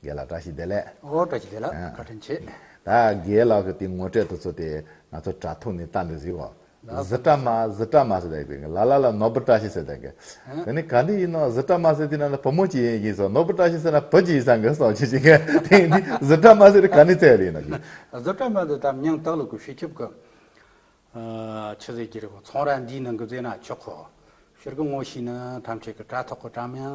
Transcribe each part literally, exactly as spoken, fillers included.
རྒན་ལགས་བཀྲ་ཤིས་བདེ་ལེགས། ཨོ་བཀྲ་ཤིས་བདེ་ལེགས། ཨ། བཀའ་དྲིན་ཆེ། ད་རྒན་ལགས་ཀྱི་དེ་ངོ་སྤྲོད་དེ་ཚོ་དེ་ང་ཚོ་དྲ་ཐོག་ནས་ལྟ་འདི་ཟིག་གོ། ལགས་སོ། གཟི་བཀྲ་མ་གཟི་བཀྲ་མ་ཟེར་ད་ཡིན་པས་ལ་ལ་ལ་ནོར་བུ་བཀྲ་ཤིས་ཟེར་ད་གི། ཨ། དེ་ནི་ག་འདི་ཡིན་ནོ། གཟི་བཀྲ་མ་ཟེར་དེ་ན་ནི་བུ་མོ་ཅིག་ཡིན་ཡིན་སོ། ནོར་བུ་བཀྲ་ཤིས་ཟེར་ན་བུ་ཅིག་ཡིན་ས་གི་སོ་ཅི་ཅི་གི་དེ་ཡིན་དེ་གཟི་བཀྲ་མ་ཟེར་དེ་ག་ནས་བཙལ་ཡིན་ནོ་གི། གཟི་བཀྲ་མ་ཟེར་ད་མྱིང་བཏགས་ལུགས་གི་སྤྱི་ཁྱབ་གི། ཨ། ཆི་ཟེར་གྱི་རེད་གོ། ཚོང་ར་འདིའི་ནང་གི་ཟེར་ན་ཆོག་གོ། ཕྱིར་གི་ངོ་ཤེས་ནི་ཐམས་ཅད་ཀྱི་དྲ་ཐོག་གི་དྲ་མིང་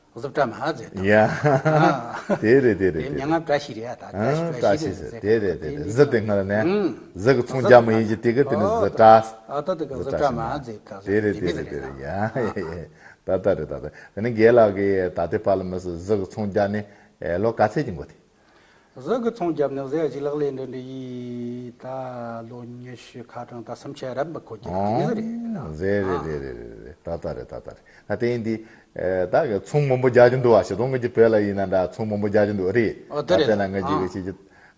གཟི་བཀྲ་མ་ཟེར་ད། ཡ། ཨ། དེ་རེད་དེ་རེད། དེ་དེ་མྱིང་ང་བཀྲ་ཤིས་རེད་ད། ཨ། བཀྲ་ཤིས་རེད་ཟེར། དེ་རེད་དེ་རེད། གཟི་དེ་སྔར་ནས་གཟི་གི་ཚོང་རྒྱག་མི་ཡིན་གྱི་དེ་གི་དེ་ནི་གཟི་བཀྲ། ཨ་ད་དེ་གི་གཟི་བཀྲ་མ་ཟེར་ད། དེ་རེད་དེ་རེད་དེ་རེད། ཡ་ཡ་ཡ། ད་ད་རེད་ད་ད། དེ་ནི་རྒན་ལགས་ཀྱིས་ད་ལྟའི་བར་ལ་མི་སྲིད་གཟི་གི་ཚོང་རྒྱག་ནས་ལོ་ག་ཚད་ཀྱི་འགོ་དེ། གཟི་གི་ཚོང་རྒྱབ་ནས་ཟེར་ཅིག་ལག་ལེན་འདྲ་འདྲ་ཡིས་ད་ལོ་ཉི་ཤུ་ཁ་གྲངས་ད་སུམ་ཅུ་རབ་མི་འཁོར་གྱི་རེད། ཨང་། ཟེར་རེད་ཟེར་རེད་ཟེར་རེད། ད་ལྟ་རེད་ད་ལྟ་རེད། ད་དེ་ཡིན་དུས་ད་གི་ཚོང་མང་པོ་རྒྱག་གི་འདུག་བ། ཞེ་སྡང་གི་བོད་ལ་ཡིན་ན་འདྲ་ཚོང་མང་པོ་རྒྱག་གི་འདུག་རེད། ཨོ་དེ་རེད། ད་དཔེར་ན་ང་ཅིག་གི་ཅིག་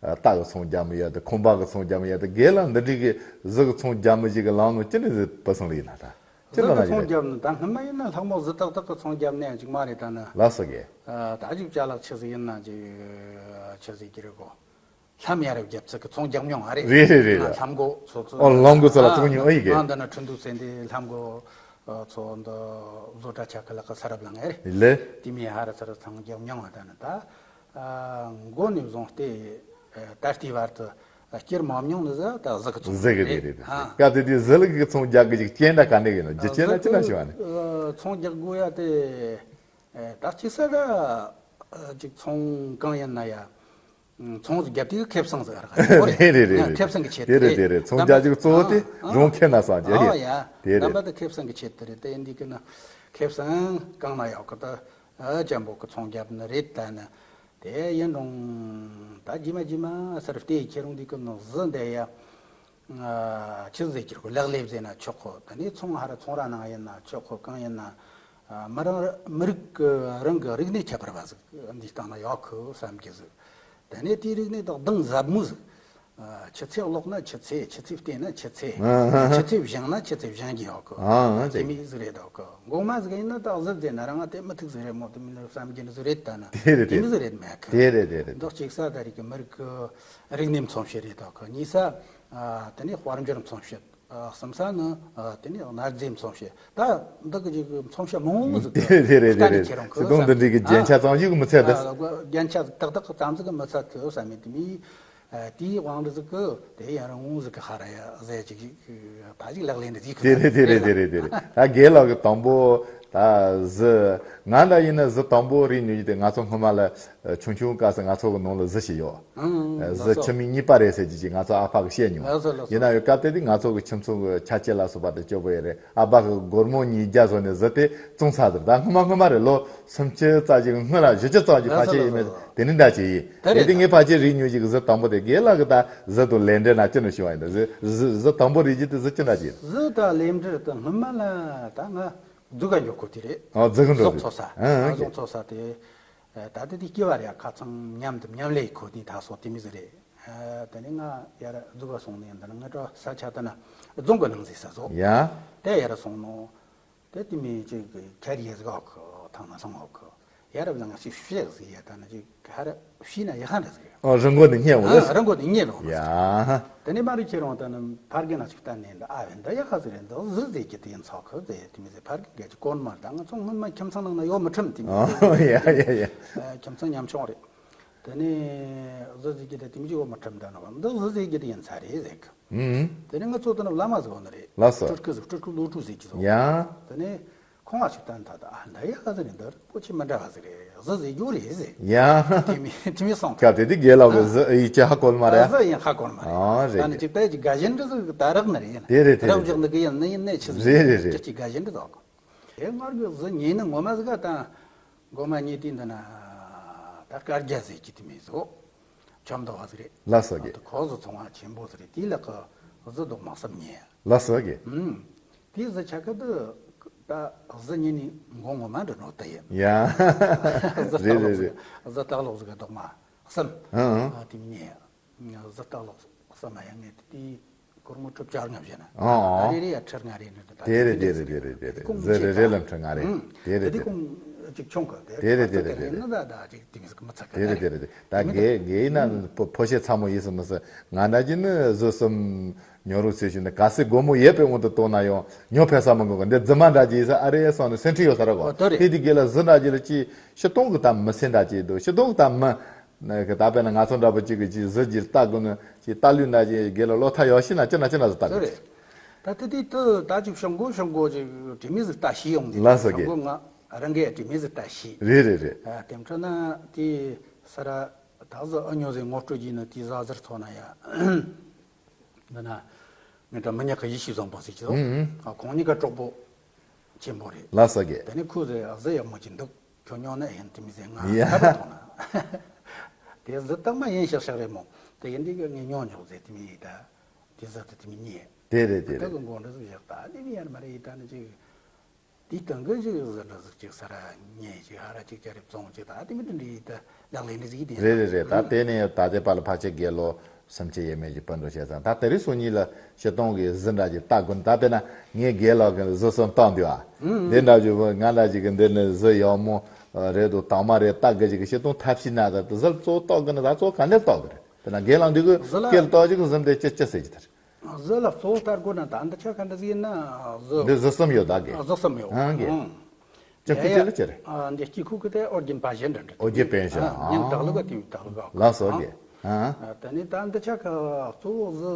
རྟ་གི་ཚོང་རྒྱག་མི་ཡོད་དེ། ཁང་པ་གི་ཚོང་རྒྱག་མི་ཡོད་དེ། རྒན་ལགས་འདི་འདྲའི་གི་གཟི་གི་ཚོང་རྒྱག་མི་ཞིག་གི་ལམ་ནང་ཅི་འདྲ་ཟིག་བུད་སོང་ལ་ཡིན་ན་ད། ཅི་ལ་ན་ཡོད་རེད། གཟི་གི་ཚོང་རྒྱབ་ནི་ད་སྔོན་མ་ཡིན་ན་ལྷག་མོ་གཟི་ཏག་ཏག་གི་ཚོང་རྒྱབ་ནས་ཅིག་མ་རེད་ད་ནི། ལགས་སོ་རྒན། ཨ། ད་ཅིག་ཅ་ལག་ཆི་ཟིག་ཡིན་ན་ཅིག་ཆི་ཟིག་གི་རེད་གོ། ལྷམ་ཡ་རབས་རྒྱབ་ཚིག་གི་ཚོང་རྒྱབ་མྱོང་ཨ་རེད། རེད་རེད་རེད། ང་ལྷམ་གོ་ཚོ་ཚོ། ཨོ་ལྷམ་གོ་ཚོ་ལ་ཨ་ཚོང་མྱོང་ཨེ་ཡིན་གི། ང་འདི་ན་ཁྲིན་ཏུའུ་ཚན་དེ་ལྷམ་གོ་ཚོ་འདི་བཟོ་གྲྭ་ཆ་གི་ལག་གི་ས་རབ་ལ་ངེ་རེད། ལེ། དེ་མི་ཧ་ར་ཚ་ར་ཚང་རྒྱབ་མྱོང་ཨ་ད་ནི་ད། ཨ། མགོ་ནས་བཟུང་སྟེ་ད་ལྟའི་བར་དུ་སྐྱེར་མ་མྱོང་ནི་ཟ་ད་གཟི་གི་ཚོང་གཟི་གི་རེད། རེད་རེད། ཨ། སྐབས་དེ་དུས་གཟི་ལི་གི་ཚོང་རྒྱག་གི་ཅིག་སྐྱེ་འདྲ་ག་འདྲ་ཡིན་ནོ། རྒྱུ་རྐྱེན་ན་ཅི་ན་ཞུ་བ་ནི། ཨ། ཚོང་རྒྱག་དགོས་ཡ་དེ་ད་གཅིག་ས་ད་ཅིག་ཚོང་གང་ཡིན་ན་ཡ། ཚོང་ཟིག་རྒྱབ་དུས་ཁེ་བཟང་ཟིག་རག་གི་རེད། རེད་རེད་རེད། ཁེ་བཟང་གི་ཆེད་དུ་རེད། རེད་རེད་རེད། ཚོང་རྒྱག་ཅིག་གཙོ་བོ་དེ་ཨ་རང་ཁེ་ན་སང་རྒྱག་ཨ་ཡ། ཡ། དེ་རེད། དམ་པ་དེ་ཁེ་བཟང་གི་ཆེད་དུ་རེད། དེ་འདི་གི་ན་ཁེ་བཟང་གང་ན་ཡོད་གི་ད། ཨ། ཅན་པོ་གི་ཚོང་རྒྱབ་ནི་རེད་ད་ནི། དེ་ཡིན་རུང་ད་རྗེས་མ་རྗེས་མ་སར་བལྟས་ཁྱེད་རང་འདི་གི་ནང་གཟི་འདི་ཡ། ཨ། ཆི་ཟེར་གྱི་རེད་གོ། ལག་ལེབ་ཟེར་ན་ཆོག་གོ། ད་ནི་ཚོང་ཧ་ར་ཚོང་ར་ནང་ཡིན་ན་ཆོག་གོ། གང་ཡིན་ན། ཨ། མི་རང་མི་རིགས་ཀྱི་རང་གི་རིག་གནས་ཁྱད་པར་བ་ཟིག་འདི་སྟེང་ན་ཡོད་གི་བསམ་གྱི་ཟིག་ད་ནི་དེའི་རིག་གནས་དང་གདེང་ཟབ་མོ་ཟིག་ཨ། ཆུ་ཚད་ལོག་ན་ཆུ་ཚད། ཆུ་ཚད་བརྟན་ན་ཆུ་ཚད། ཨ། ཆུ་ཚད་བཞེངས་ན་ཆུ་ཚད་བཞེངས་ཀྱི་ཡོད་གི། ཨ། དེ་མི་ཟིག་རེད་དོ་གི། མགོ་མ་ཟིག་ཡིན་ན་ད་གཟི་ཟེར་ན་རང་དེ་མི་ཐུག་ཟིག་རེད་མོ། དེ་མི་ནི་བསམ་གྱི་འདི་ཟིག་རེད་ད་ན། དེ་རེད་དེ། དེ་མི་ཟིག་རེད་མེད་གི། དེ་རེད་དེ་རེད། འདི་གཅིག་ས་ད་རིག་གི་མི་རིགས་གི་རིག་གནས་མཚོན་བྱེད་རེད་དོ་གི། གཉིས་ས། ཨ། དེ་ནས་དཔལ་འབྱོར་མཚོན་བྱེད། ཨ། གསུམ་ས་ནི། ཨ། དེ་ནས་གནའ་རྫས་མཚོན་བྱེད། ད་འདི་གི་ཅིག་མཚོན་བྱེད་མང་བོ་ཟིག་དེ་རེད་དེ་རེད་དེ་རེད། ཁྱེད་རང་གི་སི་ཏུང་འདི་འདྲའི་གི་རྒྱན་ཆ་ཙམ་ཞིག་མི་ཚད་ད། ཨ། རྒྱན་ཆ་ཏག་ཏག་ཙམ་ཟིག་གི་མི་ཚད་གི་བསམ་མེད་དེ་མི། ཨ། དེའི་དབང་འདི་ཟིག་གི་དེ་ཡང་རང་ངོ་ཟིག་གི་ཧ་ར་ཡ་ཟེར་ཅིག་ཅིག་ད་ཅིག་ལག་ལེན་འདི་ཟིག་གི། དེ་རེད་དེ་རེད་དེ་རེད་དེ་རེད། ད་རྒན་ལགས་གི་དང་པོ་ད་གཟི། ང་འདྲ་ཡིན་ན་གཟི་དང་པོ་རིག་ཉོ་རྒྱུ་དེ་ང་ཚོ་སྔོན་མ་ལ། ཨ། ཆུང་ཆུང་སྐབས་སུ་ང་ཚོ་གི་ནང་ལ་གཟི་ཞིག་ཡོད། ཨང་། ཨ། གཟི་ལགས་སོ། ཁྱིམ་མི་གཉིས་པ་རེད་ཟེར་གྱི་ཅིག་ང་ཚོ་ཨ་ཕ་གིས་བཤད་མྱོང་། ལགས་སོ་ལགས་སོ། ཡིན་ན་ཡང་སྐབས་དེ་དུས་ང་ཚོ་གི་ཁྱིམ་ཚང་གི་ཆ་རྐྱེན་ལ་སོགས་པ་དེ་སྐྱོ་པོ་ཡོད་རེད། ཨ་ཕ་གིས་སྒོར་མོ་ཉིས་བརྒྱ་བཟོ་ནས་གཟི་དེ་བཙོང་ཚར་ཟེར། ད་སྔོན་མ་སྔོན་མ་རེད། ལོ་སུམ་ཅུ་ཙམ་ཞིག་གི་སྔོན་ལ། བཞི་བཅུ་ཙམ་ཞིག་ཕལ་ཆེར་ཡིན་མིན་དེ་ནི་འདྲ་ཅིག་ཡིན། དེ་རེད། དེ་དུས་ངས་ཕལ་ཆེར་རིག་ཉོ་ཞིག་གི་གཟི་དང་པོ་དེ། རྒན་ལགས་གིས་ད་གཟི་དང་ལེན་འདྲ་ན་ཅི་ནས་ཞུ་བ་ཡིན་ད། གཟི་གཟི་གཟི་དང་པོ་རིག་རྒྱུ་དེ་གཟི་ཅི་འདྲ་ཅིག་ཡིན། གཟི་དང་ལེན་འདྲ་དེ་སྔོན་མ་ལ་ད་ང་རྫི་ག་འགྱོ་གོ་དེ་རེད། ཨ། རྫི་ག་འགྲོ་ཟོག་དེ་འཚོ་ས། ཨ། ཨ། རྫི་འཚོ་ས་དེ། ཨ། ད་ལྟ་དེ་སྐྱེ་བ་རེད། ཁ་ཚང་མཉམ་དུ་མཉམ་ལས་ཁོ་དེ་ད་སོགས་དེ་མི་ཟིག་རེད། ཨ། དེ་ནས་ང་ཡར་རྫི་ག་སོང་ནས་འདི་ན་ང་འགྲོ་ས་ཆ་དེ་ན་རྫོང་གི་ནང་ཟིག་ས་ཟོ། ཡ། དེ་ཡར་སོང་ནོ། དེ་དེ་མི་ཅིག་གི་ཁ་རི་ཡ་ཟིག་ཨོ་ཁི་ཐང་ན་སོང་ཨོ་ཁི། ཡ་རབས་ལ་ང་ཞིག་ཤེས་ཟིག་ཡ་ད་ན་ཅིག་ཧ་ར་ཤི་ན་ཡ་ཧ་འདྲ་ཟིག་རེད། ཨོ། རི་མགོ་ནས་རྙེད་འོ་ལེ། ཨ། རི་མགོ་ནས་རྙེད་རོགས། ཡ། དེ་ནས་མ་རི་ཁྱེད་རང་ད་ནི་ཕར་རྒན་ན་ཅིག་ལྟ་ནས་འདི་ཨ་བས་འདི་ཡ་ཧ་ཟིག་རེད། འདི་གཟི་ཟེར་གྱི་དེ་ཡིན་ཚོགས་ཁི་ཟེར། དེ་མི་ཟེར་ཕར་རྒན་གྱི་ཅིག་གོར་མ་ད་ང་ཚོ་སྔོན་མ་ཁྱིམ་ཚང་ནང་ན་ཡོད་མི་ཁྲིམ་དེ་མི་ཨོ། ཟེར། ཡ་ཡ་ཡ། ཨ། ཁྱིམ་ཚང་ཉམ་ཆུང་རེད། དེ་ནས་གཟི་ཟེར་གྱི་དེ་དེ་མི་ཅིག་ཡོད་མི་ཁྲིམ་ད་ནི་འདི་གཟི་ཟེར་གྱི་དེ་ཡིན་ཚ་རེད་ཟེར་གི། ཨུམ། དེ་ནས་ང་ཚོ་དེ་ནི་བླ་མ་ཟིག་ཡོད་ནི་རེད། ལགས་སོ། སྤྲུལ་སྐུ་ཟིག་སྤྲུལ་སྐུ་བློ་གྲོས་ཟེར་གྱི་ཟིག་ཡ། དེ་ནས་ཁོང་ང་ཞིག་བསྟན་ཐ་ད། ཨ། འདི་ཡ་ག་ཟིག་རེད། འདི་རིན་པོ་ཆེ་མི་འདྲ་བ་ཟིག་རེད། གཟི་ཟེར་རྒྱུ་རེད་ཟེར། ཡ། དེ་མི་དེ་མི་སོང་། སྐབས་དེ་དུས་རྒན་ལགས་ཀྱིས་གཟི་ཡིག་ཆ་ཧ་གོ་མ་རེད། ཨ། གཟི་ཡིན་ཧ་གོ་མ་རེད། ཨ། རེད། ད་ནི་ཅིག་ད་ཅིག་དགའ་ཞེན་འདྲ་ཟིག་ད་རག་ནི་རེད། ཡིན་དེ་རེད་དེ་རེད། རག་འཇོག་ནི་གི་ཡིན་ནི་ཡིན་ནི་ཆི་ཟིག་རེད་རེད་རེད། ཅིག་ཅིག་དགའ་ཞེན་འདྲ་ཟིག་གོ། དེ་སྔར་གི་གཟི་ཉོས་ནི་ངོ་མ་ཟིག་ག་ད། མགོ་མ་ཉོས་དུས་འདི་ན་ད་སྐར་རྒྱ་ཟེར་གྱི་དེ་མི་ཟོ། ཆོམ་མདོ་བ་ཟིག་རེད། ལགས་སོ་རྒན། ད་ཁོ་གཟི་ཚོང་བ་ཆེན་པོ་ཟིག་རེད། དེའི་ལག་གི་གཟི་རྡོག་མ་གསུམ་ཉོས། ལགས་སོ་རྒན། ཨུམ། དེའི་གཟི་ཆ་གི་འདི་ད་གཟི་ཉོས་ནི་མགོ་ངོ་མ་འདྲ་ནོ་ད་ཡིན། ཡ། གཟི་རེད་རེད་རེད། གཟི་སྟག་ལོག་ཟིག་གི་རྡོག་མ་གསུམ། ཨང་ཨང་། ཨ། དེ་མི་ཉོས། གཟི་སྟག་ལོག་གསུམ་མ་ཡང་ངས་དེའི་སྒོར་མོ་ཁྲི་བཅོ་ལྔ་བྱས་ན། ཨང་ཨང་། ད་རེ་རེ་ཡ་ཁྲི་ལྔ་རེ་ནི་ད། དེ་རེད་དེ་རེད་དེ་རེད་དེ་རེད། གཟི་རེ་རེ་ལ་ཁྲི་ལྔ་རེད། ཨང་། དེ་རེད་དེ། དེ་ཁོང་ ཅིག་ཆུང་གི་དེ། དེ་རེད། དེ་རེད། དེ་རེད། ནི་ད་ད་ཅིག་དེ་མི་ཟིག་མི་ཚད་གི། དེ་རེད། དེ་རེད། དེ་ད་དེ་མི་དགེ་དགེ་ཡིན་ན་ཕོ་ཕོ་ཤེ་ཚ་མོ་ཡིན་སུ་མི་སུ་ང་འདྲ་གྱི་ནི་བཟོད་གསུམ་ཉོ་རུ་ཚུལ་ཞིག་ནི་ག་སེ་སྒོ་མོ་ཡས་པའི་དབང་དུ་གཏོང་ན་ཡང་ཉོ་ཕེ་ས་མི་དགོས་གི། འདི་རྫུན་མ་འདྲ་གྱི་ཡིན་ས་ཨ་རེ་སོང་ནི་སེམས་ཁྲལ་ཡོད་ས་ར་གོ། ཨོ་དེ་རེད། ཧེ་དེ་དགེ་ལ་བཟི་འདྲ་གྱི་ལ་ཅི་ཤི་སྟོང་གི་ད་མི་སེམས་འདྲ་གྱི་འདུག་ཤི་སྟོང་གི་ད་མི་ནི་གི་ད་དཔེར་ན་ང་ཚོ་འདྲ་པོ་གཅིག་གི་ཅི་བཟི་གྱི་ལྟ་དགོས་ནི་ཅི་ལྟ་ལུས་འདྲ་གྱི་དགེ་ལ་བློ་ཐག་ཡོད་ཤི་ན་ཅི་ན་ཅི་ན་བཟི་ལྟ་དེ་དགོས། རེད། ད་དེ་དུས་དུ་ད་ཅིག་ཤོག་མགོ་ཤོག་མགོ་ཅིག་དྲི་མི་ཟིག་ལྟ་ཤེས་ཡོང་ནི། ལགས་སོ་དགེ། ཤོག་མགོ་ང་རང་གིས་དྲི་མི་ཟིག་ལྟ་ཤེས། རེད་རེད་རེད། ཨ་དེ་འཕྲོ་ན་དེ་ས་ར་ད་གཟི་ཨ་ཉོ་ཟིག་ངོ་སྤྲོད་ཀྱིས་ནི་དེ་ཟ་ཟིར་ཚོ་ན་ཡ། འདི་ན་ངས་ད་མི་ཉག་གི་ཡེ་ཤེས་བཟང་པོ་ཟེར་གྱི་འདུག་ཨུ་ཨུ། ཨ་ཁོང་གཉིས་ཀ་གྲོགས་པོ་ཆེན་པོ་རེད། ལགས་སོ་དགེ། དེ་ནས་ཁོས་ཟེར་གཟི་ཡག་མོ་ཅིག་འདུག་ཁྱོད་ཉོ་ན་ཧན་དེ་མི་ཟེར་ང་ཡ། ཁ་པར་ཐོང་ན། དེ་གཟི་རྟགས་མ་ཡིན་ཤག་ཤག་རེད་མོ། དེ་ཡིན་དུས་ཀྱི་ངས་ཉོ་ཉོག་ཟེར་དེ་མི་ཡིན་ད། དེ་གཟི་དེ་དེ་མི་ཉེ། དེ་རེད་དེ་ད་རེད། གི་མགོ་འདྲ་ཟིག་བཞག་ད་དེ་མི་ཡར་མ་རེད་ཡིན་ད་ནི་ཅིག་དེའི་སྟེང་གི་ཅིག་གཟི་འདྲ་ཟིག་ཅིག་ས་ར་ཉེ་ཅིག་ཧ་ར་ཅིག་ཅ་རེ་བཙོང་ཅིག་ད་དེ་མི་དེ་འདྲ་ཡིན་ད་ལག་ལེན་འདྲ་ཟིག་ཡིན་དེ། རེད་རེད་རེད། ད་དེ་ནས་ད་དེ་པ་ལ་ཕ་ཆེ་དགེ་ལོ། སེམས་ཅན་ཡས་མས་ཀྱི་སྤུན་གྲོགས་བྱས་ཙང་ད་དེ་རིང་སང་ཉིན་ལ་ཤི་སྟོང་གི་གཟི་འདྲ་ཅིག་ལྟ་དགོས་ནི། ད་དཔེར་ན་ངས་དགེ་ལགས་ཀྱི་གཟི་གསུམ་བཏང་འདུག་ཨ། འདི་འདྲ་ཅིག་ང་འདྲ་ཅིག་གི་འདི་ནི་གཟི་ཡག་མོ་རེད་འདུག་དྭངས་མ་རེད་ལྟ་དགོས་ཅིག་གི་ཤི་སྟོང་ཐབས་ཤེས་ན་ད་དེ་གཟི་གཙོ་བོ་ལྟ་དགོས་ནི་ད་གཙོ་བོ་ག་འདྲ་ལྟ་དགོས་རེད། དཔེར་ན་དགེ་ལགས་འདི་གི་གཟི་ལ་སྐེ་ལ་ལྟ་ཅིག་གི་གཟི་འདི་ཅི་ཅི་ཟེར་གྱི་ད་རེད། གཟི་ལ་གཙོ་བོ་ལྟ་དགོས་ན་ད་འདི་ཆ་ག་འདྲ་ཟིག་ཡིན་ན་གཟི། འདི་གཟི་གསུམ་ཡོད་ད་དགེ། གཟི་གསུམ་ཡོད། ཨང་དགེ། ཨང་། ཅི་ཁུ་ཡ་ཅི་ལ་ཅི་རེད། ཨ་འདི་སྐྱིད་ཁུག་གི་དེ་ཨོ་རྒྱན་པ་གཞན་འདྲ་འདྲ། ཨོ་རྒྱན་པན་བཞིན། ཨ་ཉིན་དག་ལུག་ག་དེ་དག་ལུག་ག། ལགས་སོ་དགེ། ཨ་ད་ནི་ད་འདི་ཆ་ག་གཙོ་བོ་གཟི།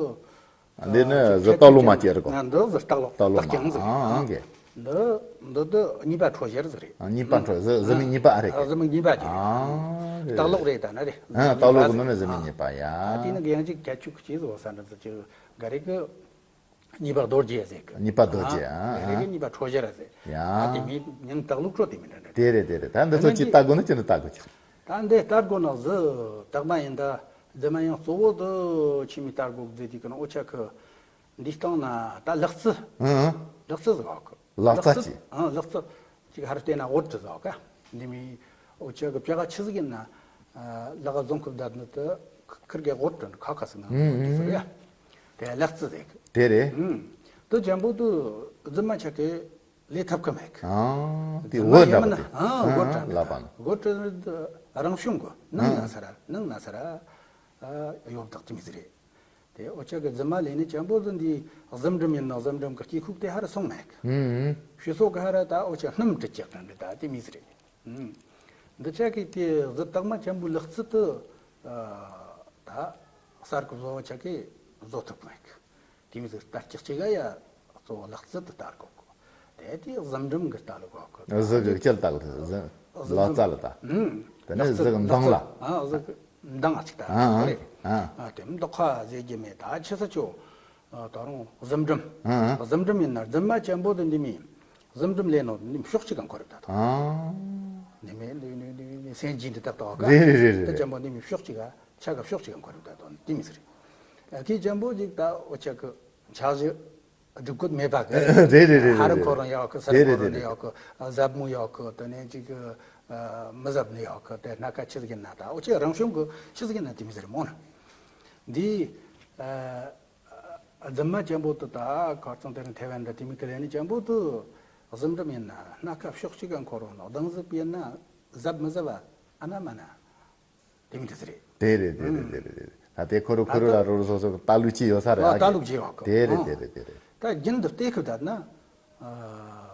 འདི་ནི་གཟི་སྟག་ལུང་མ་སྐྱེ་རེད་གོ། ང་འདི་གཟི་སྟག་ལོག་སྟག་ལུང་སྟག་རྐྱང་ཟིག་རེད། ཨང་དགེ། འདི་འདི་འདི་གཉིས་པ་ཁྲོ་ཞལ་ཟིག་རེད། ཨ་གཉིས་པ་ཁྲོ་གཟི་གཟི་མིག་གཉིས་པ་ཨ་རེད་གོ། གཟི་མིག་གཉིས་པ་ཅིག་རེད། ཨ་རེད། སྟག་ལོག་རེད་ད་ནི་རེད། ཨ་སྟག་ལུང་གི་ནང་ནས་གཟི་མིག་གཉིས་པ་ཡ། ཨ་དེ་ནི་གཡང་ཅིག་ཁྱད་ཆོས་ཀྱི་ཅིག་བཟོ་ས་འདྲ་ཟིག་ཅིག་ག་རེ་གི། གཉིས་པ་རྡོ་རྗེ་ཟེར་གི། གཉིས་པ་རྡོ་རྗེ། ཨ་ཨ། རེ་རེ་གི་གཉིས་པ་ཁྲོ་ཞལ་ཟེར། ཡ། ཨ་དེ་མིན་ཉིན་དག་ལུག་ཁྲོ་དེ་མིན་འདྲ་འདྲ། དེ་རེད་དེ་རེད། ད་འདི་ཚོ་ཅི་ལྟ་དགོས་ན་ཅི་ནི་ལྟ་དགོས་ཀྱི། ད་འདི་ལྟ་དགོས་ན་གཟི་དག་མ་ཡིན་ད་རྫུན་མ་ཡང་གཙོ་བོ་དུ་ཆི་མི་ལྟ་དགོས་ཟེར་དུས་ཀྱི་ན་འོ་ཆ་གི་འདི་སྟེང་ན་ད་ལག་རྩི། ཨང་། ལག་རྩི་ཟེར་བ་གི། ལག་རྩ་ཅི། ཨང་ལག་རྩི། ཅིག་ཧར་བལྟས་ན་འོད་དུ་ཟ་ག་འདི་མི་འོ་ཅག་གི་ཅག་ག་ཆི་ཟིག་ཡིན་ན། ལག་བཟུང་ཁུབ་བསྡད་ནི་དུ་ཁིར་གེ་འོད་དུ་ཁ་ཁ་སི་ན་འོད་དུ་ཟ་ཡ། དེ་ལག་རྩི་ཟེར་གི། དེ་རེད། དུ་ཅན་པོ་དུ་རྫུན་མ་ཆ་གི་ལས་ཐབས་ཁ་མེད་གི། དེ་འོད་འདྲ་པོ་དེ། འོད་འདྲ་ལ་པ་ན། འོད་འདྲ་རང་བྱུང་གི་ནང་ན་ས་ར་ནང་ན་ས་ར་ཡོད་བདག་ཅི་མི་ཟེར་རེད། དེ་འོ་ཅག་གི་རྫུན་མ་ལས་ནི་ཅན་པོ་ཟིན་དེ་གཟིམ་འགྲམ་ཡིན་ན་གཟིམ་འགྲམ་གི་སྐྱེ་ཁུག་དེ་ཧ་ར་སོང་མེད་གི། ཧུ་སོ་གི་ཧ་ར་ད་འོ་ཅག་སྣུམ་དྲི་ཅག་དང་འདི་ད་དེ་མི་ཟེར་རེད། འདི་ཅག་གི་དེ་གཟི་དག་མ་ཅན་པོ་ལག་རྩི་དུ་ད་གསར་གི་བཟོ་བ་ཅག་གི་བཟོ་ཐུབ་མེད་གི། དེ་མི་ཟེར་ལྟ་ཅག་ཅིག་ག་ཡ་གཙོ་བོ་ལག་རྩི་དུ་ལྟ་དགོ་གི། དེ་དེ་གཟིམ་འགྲམ་གི་ལྟ་ལུགས་གོ་གི། གཟི་གི་ཅི་ལྟ་གི་གཟི་ལག་རྩ་ལ་ལྟ། དེ་ནས་གཟི་གི་མདངས་ལ། ཨ་གཟི་གི་མདངས་ཨ་ཅིག་ལྟ། ཨ་རེད། ཨ་དེ་མདོག་ཁ་ཟེར་གྱི་མེད་ད་ཆི་ས་ཆོ། ད་རུང་གཟིམ་འགྲམ། གཟིམ་འགྲམ་ཡིན་ན་རྫུན་མ་ཅན་པོ་དེ་འདི་མི། གཟིམ་འགྲམ་ལས་ནོ་འདི་མི་ཕྱོགས་གཅིག་གང་ཁོ་རེ་ད་ཐོ། འདི་མི་འདི་འདི་འདི་འདི་སེན་ཇི་འདི་ཏག་ཏག་ག་རེད་རེད་རེད་རེད། དེ་ཅན་པོ་འདི་མི་ཕྱོགས་གཅིག་ག་ཆ་ག་ཕྱོགས་གཅིག་གང་ཁོ་རེ་ད་ཐོ་འདི་མི་ཟེར། ཨ་ཁྱི་ཅན་པོ་ཅིག་ད་འོ་ཆ་གི་འཆར་གཞི། སྒྲིག་བཀོད་མེད་པ་གི། རེད་རེད་རེད་རེད། ཧ་ར་ཁོ་རང་ཡག་གི་སར་ཁོ་རང་ནི་ཡག་གི། ཟབ་མོ་ཡག་གི་དེ་ནས་ཅིག་གི། མི་ཟབ་ནི་ཡག་གི་དེ་སྣ་ཁ་ཆི་ཟིག་ཡིན་ན་ད་འོ་ཅི་རང་བྱུང་གི་ཆི་ཟིག་ཡིན་ན་དེ་མི་ཟེར་མོ་ན། འདི་རྫུན་མ་ཅན་པོ་དུ་ད་ཁར་ཚང་དེ་རིང་ཐེ་ཝན་འདྲ་དེ་མི་གི་ལས་ནི་ཅན་པོ་དུ་གཟིམ་འགྲམ་ཡིན་ན་སྣ་ཁ་ཕྱོགས་གཅིག་ག་ཁོ་རང་ནོ་གདང་ཟིག་ཡིན་ན་ཟབ་མི་ཟབ་ཨ་ན་མ་ན། དེ་མི་དེ་ཟེར་རེད། དེ་རེད་དེ་རེད་དེ་རེད་དེ་རེད། ད་དེ་ཁོ་རུ་ཁོ་རུ་ལ་རོ་རུ་སོ་སོ་ལྟ་ལུགས་ཅི་ཡོད་ས་རེད། ལྟ་ལུགས་ཅི་ཡོད་གི། དེ་རེད་དེ་རེད་དེ་རེད། ད་རྒྱུན་དུ་ལྟེ་ཁུ་བསྡད་ན།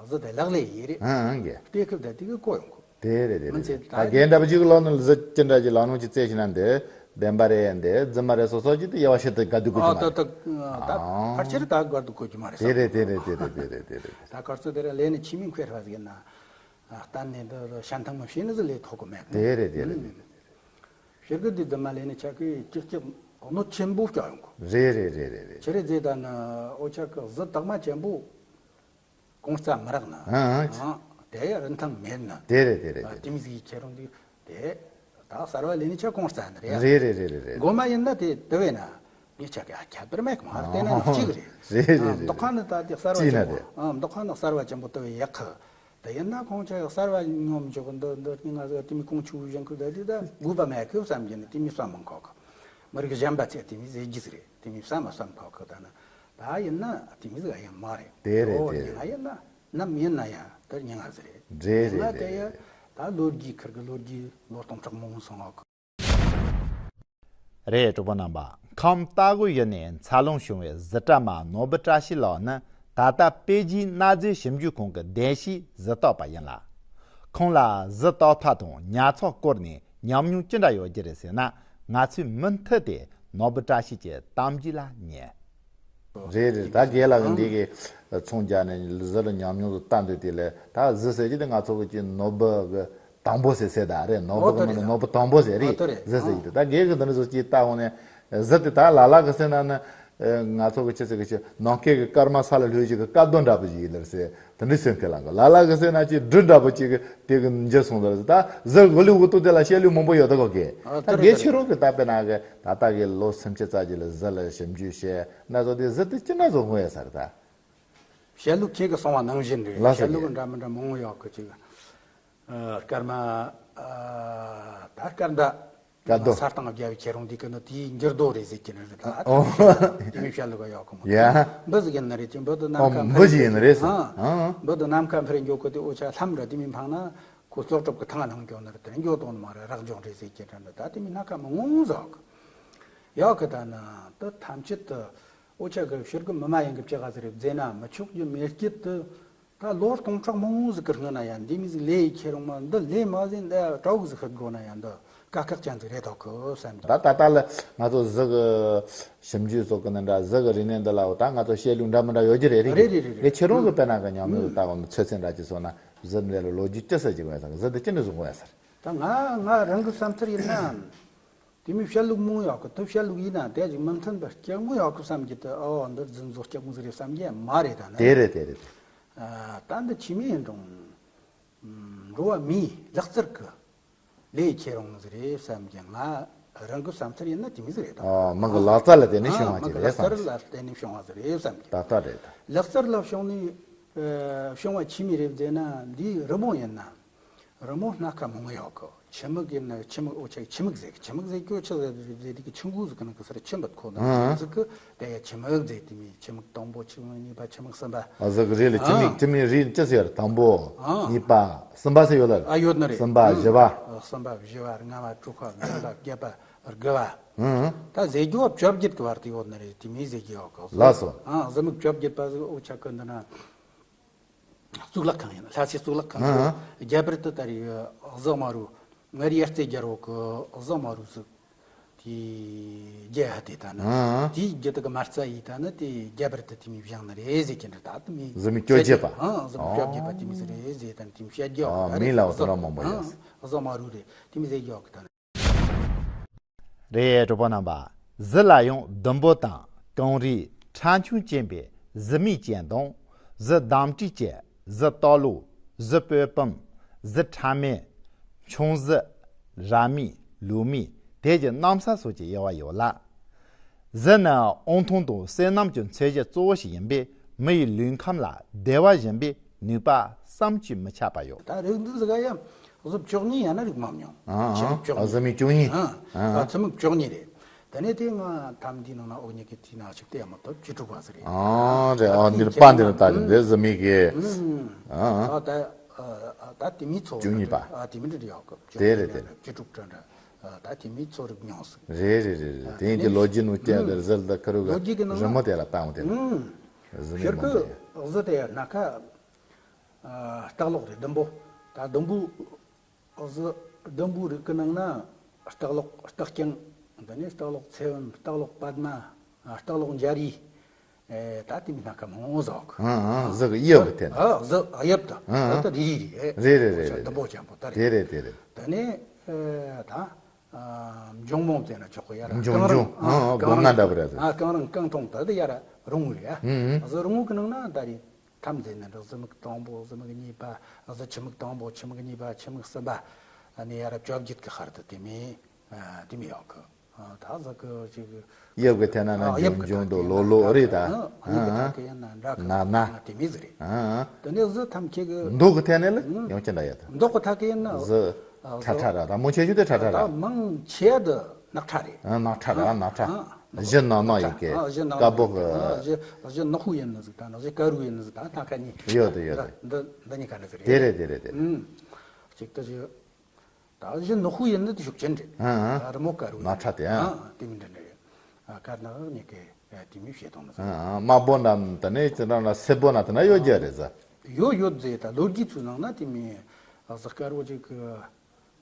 གཟི་དེ་ལག་ལེན་ཡིན་རེད། ཨང་ཨང་གི། ལྟེ་ཁུ་བསྡད་དེ་གི་གོ་ཡོང་གི། དེ་རེད་དེ་མིན་ཚེ་རེད། ད་རྒན་འདྲ་པོ་ཅིག་ལོ་ནི་གཟི་ཅི་འདྲ་ཅིག་ལ་ནོ་ཅི་རྩེ་ཞིག་ན་འདི་བདེན་པ་རེད་འདི་རྫུན་མ་རེད་སོ་སོ་ཅི་དེ་ཡ་བ་ཤེས་དེ་དགའ་སྡུག་གོ་ཨ་ཅི་མ་ད་རེད། ད་ད་ཨང་ཕར་ཆེར་ད་དགའ་སྡུག་གོ་རྒྱུ་མ་རེད། དེ་རེད་དེ་རེད་དེ་རེད་དེ་རེད་དེ་རེད། ད་གར་ཚོད་དེ་ར་ལས་ནི་ཆི་མིན་ཁོས་ར་ཟིག་ན། གཏན་ནས་འདི་ཞན་ཐང་མ་བྱས་ནི་ཟིག་ལས་ཐོག་གི་མེད། དེ་རེད་དེ་རེད་དེ་རེད། ཤེར་གི་འདི་རྫུན་མ་ལས་ནི་ཆ་གི་ཀྱག་ཀྱག་གནོད་ཆེན་པོ་སྐྱོ་ཡོང་གི། རེད་རེད་རེད་རེད་རེད། ཆི་རེད་ཟེར་ད་ནི་འོ་ཆ་གི་གཟི་དག་མ་ཅན་པོ་གོང་རྩ་མི་རག་ན། ཨང་ཨང་། དེ་ཡ་རིན་ཐང་མེད་ན། དེ་རེད་དེ་རེད་དེ་རེད། དེ་མི་ཟིག་ཁྱེད་རང་འདི་དེ་ད་གསར་བ་ལས་ནི་ཆ་གོང་རྩ་ནི་རེད་ཡ། རེད་རེད་རེད་རེད་རེད། མགོ་མ་ཡིན་ན་དེ་དེ་བས་ན་ངས་ཆ་གི་ཨ་ཁྱད་པར་མེད་གི་མ་རེད་དེ་ན་ནི་གཅིག་རེད། རེད་རེད་རེད་རེད། མདོ་ཁ་ནི་ད་དེ་གསར་བ་ཅན་པོ་ཨ་མདོ་ཁ་ནི་གསར་བ་ཅན་པོ་དེ་བས་ཡག་གི། དེ་ཡིན་ན་ཁོང་ཆ་གསར་བ་ཉོམ་འཇོག་འདི་འདི་ང་ཚོ་དེ་མི་ཁོང་ཆུ་བཞིན་ཁུ་ད་དེ་ད་དགོས་པ་མེད་ཁུ་བསམ་གྱི་ནི་དེ་མི་བསམ་མང་ཁོག་གི། མི་རིགས་གཞན་པ་ཚེ་དེ་མི་ཟེར་རྒྱུ་ཟེར་རེད་དེ་མི་བསམ་མ་བསམ་ཁོག་གི་ད་ན་ད་ཡིན་ན་དེ་མི་ཟེར་ཡང་མ་རེད། དེ་རེད་དེ་རེད། ཡིན་ན་ཡིན་ན་ནམ་ཡིན་ན་ཡང་དེ་ཉིན་ང་ཟེར་རེད། རེད་རེད་ང་དེ་ཡ་ ད་ལོ་རྒྱུས་ཁུར་གི་ལོ་རྒྱུས་ལོ་སྟོང་ཕྲག་མང་པོ་སོང་ང་གི། རེད། གྲོགས་པོ་རྣམ་པ། ཁམས་རྟ་མགོ་ཡུལ་ནས་འཚར་ལོངས་བྱུང་བའི་གཟི་བཀྲ་མ་ནོར་བུ་བཀྲ་ཤིས་ལགས་ནི་ད་ལྟ་པེ་ཅིན་གནའ་རྫས་ཞིབ་འཇུག་ཁང་གི་གདན་ཞུའི་གཟི་བརྟག་པ་ཡིན་ལ། ཁོང་ལ་གཟི་བརྟག་ཐབས་དང་ཉར་ཚགས་སྐོར་ནས་ཉམས་མྱོང་ཅི་འདྲ་ཡོད་རྒྱུ་རེད་ཟེར་ན། ང་ཚོས་མུ་མཐུད་དེ་ནོར་བུ་བཀྲ་ཤིས་ཀྱི་གཏམ་རྒྱུད་ལ་ཉན། རེད་རེད། ད་རྒན་ལགས་ཀྱིས་འདི་གི་ཚོང་རྒྱག་ནས་གཟི་ལ་ཉམས་མྱོང་དུ་ལྟ་འདོད་དེ་ལས། ད་གཟི་ཟེར་གྱི་དེ་ང་ཚོ་གི་ཅི་ནོར་བུ་གི་དང་པོ་ཟེར་ཟེར་ད་རེད། ནོར་བུ་གི་ནང་ནས་ནོར་བུ་དང་པོ་ཟེར་རེད། གཟི་ཟེར་གྱི་དེ་ད་རྒན་གྱིས་འདི་འདྲ་ཟེར་གྱི་ལྟ་འོང་ནས། གཟི་དེ་ད་ལ་ལ་གི་ཟེར་ན་ནི། ང་ཚོ་གི་ཅི་ཟེར་གི་ཅི་ནམ་མཁའི་གི་སྐར་མ་ས་ལ་ལྷོད་ཅིག་གི་སྐར་རྡོ་འདྲ་པོ་ཞིག་ཡིན་ལ་ཟེར། དེ་འདྲའི་སེམས་ཁེལ་ལ་གི་ལ་ལ་གི་ཟེར་ན་ཅི་སྦྲུལ་འདྲ་པོ་ཅིག་གི་དེ་གི་འཇིབ་སོང་ཟེར། ད་གཟི་འོ་ལི་འུ་ཏུ་དེ་ལ་བཤད་ལུགས་མང་པོ་ཡོད་ད་གོ་གི། ད་རྒན་ཁྱེད་རང་གི་ད་དཔེར་ན་གི་ད་ལྟ་གི་ལོ་སུམ་ཅུ་རྩ་གཅིག་ལ་གཟི་ལ་ཞིབ་འཇུག་བྱས་ན་ཚོ་དེ་གཟི་དེ་ཅི་འདྲ་ཚོ་ཧོན་ཡ་ས་རེད་ད། བཤད་ལུགས་ཁྱེད་ཀྱིས་གསུངས་པ་ནང་བཞིན་རེད། ལ་ས་བཤད་ལུགས་གི་འདྲ་མི་འདྲ་མང་པོ་ཡོད་གི་ཅིག་སྐར་མ། ད་སྐར་མདའ། སྐར་རྡོ། ས་སྟེང་བརྒྱབ་པའི་ཁྱེད་རང་འདི་གི་ནི་དེའི་འགྱུར་རྡོ་རེད་ཟེར་གྱི་ནི་རེད་ད། ཨོ། དེ་མི་བཤད་ལུགས་ཡོད་གི་མོ། ཡ། འབུ་ཟིག་ཡིན་ནི་རེད་ཅིག་འབུ་དུ་ནམ་མཁའ་འབུ་འཕུར་ཞིག་ཡིན་ནི་རེད་ཟེར། ཨ། འབུ་དུ་ནམ་མཁའ་འཕུར་འགྱོ་གི་དེ་འོ་ཆ་ལྷམ་ར་དེ་མི་འཕངས་ན་ཁོ་ཙོག་གྲུབ་གི་ཐང་ལྷང་འགྱོ་ནི་རེད། དེ་འགྱོ་དོང་ནི་མ་རེད། རག་འཇོག་རེད་ཟེར་གྱི་དྲན་རེད། ད་དེ་མི་སྣ་ཁ་མི་ངོ་ཟོག་ཡོད་གི། ད་ནི་དེ་ཐམས་ཅད་དུ་འོ་ཆ་གི་ཕྱིར་གི་མི་མ་ཡིན་གི་ཅི་ག་ཟིག་རེད་ཟེར་ན་མི་ཆོག་རྒྱུ་མེད་རྒྱུ་དེ། ད་ལོ་སྟོང་ཕྲག་མང་པོ་ཟིག་གི་སྔོན་ན་ཡང་འདི་མི་ཟིག་ལས་ཡི་ཁྱེད་རང་མ་འདི་ལས་མ་ཟིན་འདི་དྲ་བོ་ཟིག་ཤོད་དགོས་ན་ཡང་འདི་དཀའ་ཁག་ཅན་ཟིག་རེད་དོ་གི་བསམ་གི། ད་ད་ལྟ་ལ་ང་ཚོ་གཟི་གི་ཞིབ་འཇུག་སོགས་གི་ནི་འདྲ། གཟི་གི་རིག་གནས་འདི་ལ་འོ་ད་ང་ཚོ་བཤད་ལུགས་འདྲ་མི་འདྲ་ཡོད་རྒྱུ་རེད། རེད་རེད་རེད་རེད། རེད། ཁྱེད་རང་གི་དཔེར་ན་གི་ཉམས་མྱོང་དུ་ལྟ་བ་ནི་ཚོད་ཚད་འདྲ་ཅིག་སོང་ན་གཟི་འདི་ལ་ལོ་རྒྱུས་ཅི་ཟེར་གྱི་ཡོད་ས། གཟི་འདི་ཅི་འདྲ་བཟོ་དགོས་ཡ་ས། ད་ང་ང་རང་གི་བསམ་ཚུལ་ཡིན་ན། དེ་མོ་བཤད་ལུགས་མང་ཡོད་གི། དེ་བཤད་ལུགས་ཡིན་ན་དེ་ཅིག་མི་མཐུན་པ་སྐྱག་མོ་ཡོད་གི་བསམ་གྱི། དེ་ཨོ་འདི་རྫུན་བཟོ་སྐྱག་མོ་ཟིག་རེད་བསམ་གྱི་མ་རེད་ད་ནི། དེ་རེད་དེ་རེད། ཨ། ད་འདི་ཕྱི་མའི་འགྲོ་འགྲོ་བ་མིའི་ལག་རྩལ་གི་ལས་ཁྱེད་རང་ཟིག་རེད་བསམ་གྱི། ང་རང་གི་བསམ་ཚུལ་ཡིན་ན་དེ་མོ་ཟིག་རེད་ད། ཨོ། མི་གི་ལག་རྩལ་ལ་བརྟེན་ནས་ཨ། བྱུང་བ་མི་ཅིག་གི་རེད་ལག་བསམ་རྩལ་གྱི། ལ་བརྟེན་ནས་བྱུང་བ་ཟིག་རེད་བསམ་གྱི། ད་ལྟ་རེད་ད། ལག་རྩལ་ལ་བྱུང་ནས་ཨ་བྱུང་བ་ཕྱི་མའི་རེད་ཟེར་ན། འདི་རི་མོ་ཡིན་ན། རི་མོ་སྣ་ཁ་མང་ཡོད་གི། ཆུ་མིག་ཡིན་ན་ཆུ་མིག་འོ་ཆ་ཆུ་མིག་ཟེར་གི། ཆུ་མིག་ཟེར་གི་ཆི་ཟེར་ཟེར་དེ་གི་ཆུ་འགོ་ཟིག་གི་ནང་གི་སར་ཆུ་འབུད་ཁོ་ན་ཨང་ཟིག་གི། དེ་ཡ་ཆུ་མིག་ཟེར། དེ་མི་ཆུ་མིག་དང་པོ་ཆུ་མིག་གཉིས་པ་ཆུ་མིག་གསུམ་པ། ཨ་ཟིག་རེད་ལ། ཆུ་མིག་ཨང་ཆུ་མིག་རིགས་ཅི་ཟེར། དང་པོ། ཨང་གཉིས་པ། གསུམ་པ་ཟེར་ཡོད་ལ། ཨ་ཡོད་ནི་རེད། གསུམ་པ། ཨང་བཞི་པ། གསུམ་པ་བཞི་པ་ལྔ་པ་དྲུག་པ་བདུན་པ་བརྒྱད་པ་དགུ་པ། ཨང་། ད་ཟེར་རྒྱུ་བ་བཅོ་བརྒྱད་གི་བར་དུ་ཡོད་ནི་རེད། དེ་མི་ཟེར་གི་ཡོད་གི། ལགས་སོ། ཨང་གཟི་མིག་བཅོ་བརྒྱད་པ་ཟིག་འོ་ཆ་གི་འདི་ན། གཙུག་ལག་ཁང་ཡིན། ལྷ་སའི་གཙུག་ལག་ཁང་ཨ། ཟིག་རྒྱ་བལ་དུ་ད་རེས་གཟི་དམར་པོ། ང་རའི་ཡར་རྩེ་རྒྱལ་པོ་གི་གཟི་དམར་པོ་ཟིག་དེ་རྒྱ་ཧ་དེ་ད་ནི། ཨ། དེའི་རྒྱུ་དེ་གི་མ་རྩ་ཡིས་ད་ནི་དེ་རྒྱ་བལ་དུ་དེ་མི་བཞེངས་ནི་རེད་ཟེར་གྱི་འདྲ། ད་དེ་མི་གཟི་མིག་བཅོ་བརྒྱད་པ། ཨ་གཟི་མིག་བཅོ་བརྒྱད་པ་དེ་མི་ཟིག་རེད་ཟེར། ད་ནི་དེ་མི་བཤད་རྒྱུ། ཨ་ད་མིང་ལ་འོ་ཐོ་རངས་མང་པོ་ཡོད། ཨ་གཟི་དམར་པོ་རེད། དེ་མི་ཟེར་རྒྱུ་ད་ནི། རེད། གྲོགས་པོ་རྣམ་པ། གཟི་ལ་ཡང་ཟླུམ་པོ་དང་གངས་རིའི་ཁྲ་ཆུང་ཅན་པའི་གཟི་མིག་ཅན་དང་། གཟི་འདམ་དཀྲིས་ཅན། གཟི་སྟག་ལོ། གཟི་སྤོས་ཕུམ། གཟི་ཁྲ་མེན། མཆོང་གཟི། ར་མེ། ལུག་མེ། དེ་བཞིན་གནམ་ས་སོགས་ཀྱི་དབྱེ་བ་ཡོད་ལ། གཟི་ནི་དབང་ཐང་དང་བསོད་ནམས་ཀྱི་མཚོན་བྱེད་གཙོ་བོ་ཞིག་ཡིན་པས། མི་ཡི་ལུས་ཁམས་ལ་བདེ་བ་སྦྱིན་པའི་ནུས་པ་བསམ་གྱིས་མི་ཁྱབ་པ་ཡོད། ད་རིགས་འདི་ཟིག་ག་ཡ་གཟི་བཅུ་གཉིས་ཡ་ན་རིགས་མང་ཉུང་། ཨ་ཨ། ཆི་མིག་བཅུ་གཉིས། ཨ་གཟི་མིག་བཅུ་གཉིས། ཨ་ཨ། གཟི་མིག་བཅུ་གཉིས་རེད། དེ་ནས་དེ་ང་ཐམ་འདིའི་ནང་ན་འོག་ཉིད་ཀྱི་དེའི་ནང་ཞིག་བལྟས་མ་ཐུབ། བཅུ་དྲུག་པ་ཟིག་རེད། ཨ་རེད། ཨ་འདིར་པ་འདིར་ལྟ་ཅིང་འདིར་གཟི་མིག་གི། ཨ་ཨ། ད་ད་དེ་མིའི་ཚོ་བཅུ་གཉིས་པ། ཨ་དེ་མི་འདྲ་ཡོད་གི། དེ་རེད་དེ་རེད། བཅུ་དྲུག་འདྲ་འདྲ། ད་དེ་མིའི་ཚོ་རིགས་ཉུང་ཟིག་རེད་རེད་རེད་རེད། དེ་ཡིན་གྱི་ལོ་རྒྱུས་ནང་བསྐྱལ་དེར་ཟིལ་དུ་ཁུར་གི་ལོ་རྒྱུས་ཀྱི་ནང་རི་མོ་དེ་ལ་བཏང་བ་དེ་ནི། གཟི་མིག་ཕྱིར་མང་གི་པོ་ཡོད། གཟི་དེ་ཡ་སྣ་ཁ་སྟག་ལོག་རེད། ཟླུམ་པོ། ད་ཟླུམ་པོ་གཟི་ཟླུམ་པོའི་རིགས་ཀྱི་ནང་ན་སྟག་ལོག་སྟག་རྐྱང་། དེ་ནས་སྟག་ལོག་ཚེ་བུམ། སྟག་ལོག་པདྨ། སྟག་ལོག་འཇའ་རིས། ཨེ་ད་དེ་མི་སྣ་ཁ་མང་བོ་ཟིག་ཨང་ཨང་། གཟི་གི་དབྱིབས་དེ་ནི། ཨ་གཟི་དབྱིབས་དེ། ཨང་ཨང་། ད་ལྟ་རིལ་རིལ་རེད། རེད་རེད་རེད་རེད། ཟླུམ་པོ་ཅན་པོ་ད་རེད། དེ་རེད་དེ་རེད། དེ་ནས་ཨེ་ད་འབྱུང་མོ་ཟེར་ན་ཆོག་གི། ཡ་ར་འབྱུང་རྐང་རིང་། འབྱུང་། ཨ་ཨ། སྒོ་ང་འདྲ་པོ་རེད། ཨ་རྐང་རིང་རྐང་ཐུང་ད་དེ་ཡ་ར་རིང་བོ་རེད། ཨ་ཨང་ཨང་། གཟི་རིང་བོ་གི་ནང་ན་ད་རེད། ཐམ་ཟེར་ན་འདྲ། གཟི་མིག་དང་པོ། གཟི་མིག་གཉིས་པ། གཟི་ཆུ་མིག་དང་པོ། ཆུ་མིག་གཉིས་པ། ཆུ་མིག་གསུམ་པ། ཨ་ནི་ཡ་ར་བཅོ་བརྒྱད་ཀྱི་ཁར་དུ་དེ་མི་ཨ་དེ་མི་ཡོད་གི། ཨ་ད་གཟི་གི་ཅིག་དབྱིབས་ཀྱི་ཐད་ན་ནི་འབྱུང་འབྱུང་དང་ལོ་ལོ་རེད་ད། ཨ་དབྱིབས་ཀྱི་ཐད་ཀྱི་ཡིན་ན་འདྲ་གི། ན་ན། ཨ་དེ་མི་ཟིག་རེད། ཨ་ཨ། དེ་ནས་གཟི་ཐམ་ཁྱེད་ཀྱི་མདོག་གི་ཐད་ནས་ལ་ཡང་ཅི་འདྲ་ཡོད་ད། མདོག་གི་ཐད་ཀྱི་ཡིན་ན་གཟི་ཁྲ་ཁྲ་ར་ར་མོ་ཆེ་ཤོས་དེ་ཁྲ་ཁྲ་ར། ད་མང་ཆེ་དུ་ནག་ཁྲ་རེད། ཨ་ནག་ཁྲ་ར་ནག་ཁྲ། ཨ་གཞི་ནག་ནག་ཡིན་གི། ཨ་གཞི་ནག་དཀར་པོ་གི། ཨ་གཞི་གཞི་ནག་པོ་ཡིན་ནི་ཟིག་ད་ནག་གཞི་དཀར་པོ་ཡིན་ནི་ཟིག་ད་སྣ་ཁ་གཉིས། ཡོད་དེ་ཡོད་དེ། འདི་འདི་གཉིས་ཀ་ནི་ཟིག་རེད། དེ་རེད་དེ་རེད་དེ། ཨུམ། ཅིག་ད་ཅི་ད་གཞི་ནག་པོ་ཡིན་ནི་དེ་ཤུགས་ཅན་རེད། ཨང་ཨང་། ད་རི་མོ་དཀར་པོ་ནག་ཁྲ་དེ་ཨང་། ཨང་། དེ་མི་འདྲ་འདྲ་རེད། ཨ་དཀར་ནག་གཉིས་ཀའི་ཨ་དེ་མི་བཤད་དང་ནི། ཨང་ཨང་། དམར་པོ་ནམ་དེ་ནས་ཅི་འདྲ་ན་སེར་པོ་ན་དེ་ན་ཡོད་རྒྱུ་རེད་ཟེར། ཡོད་ཡོད་ཟེར། ད་ལོ་རྒྱུས་ཚོའི་ནང་ན་དེ་མི་ཨ་གཟི་དཀར་པོ་ཅིག་གི་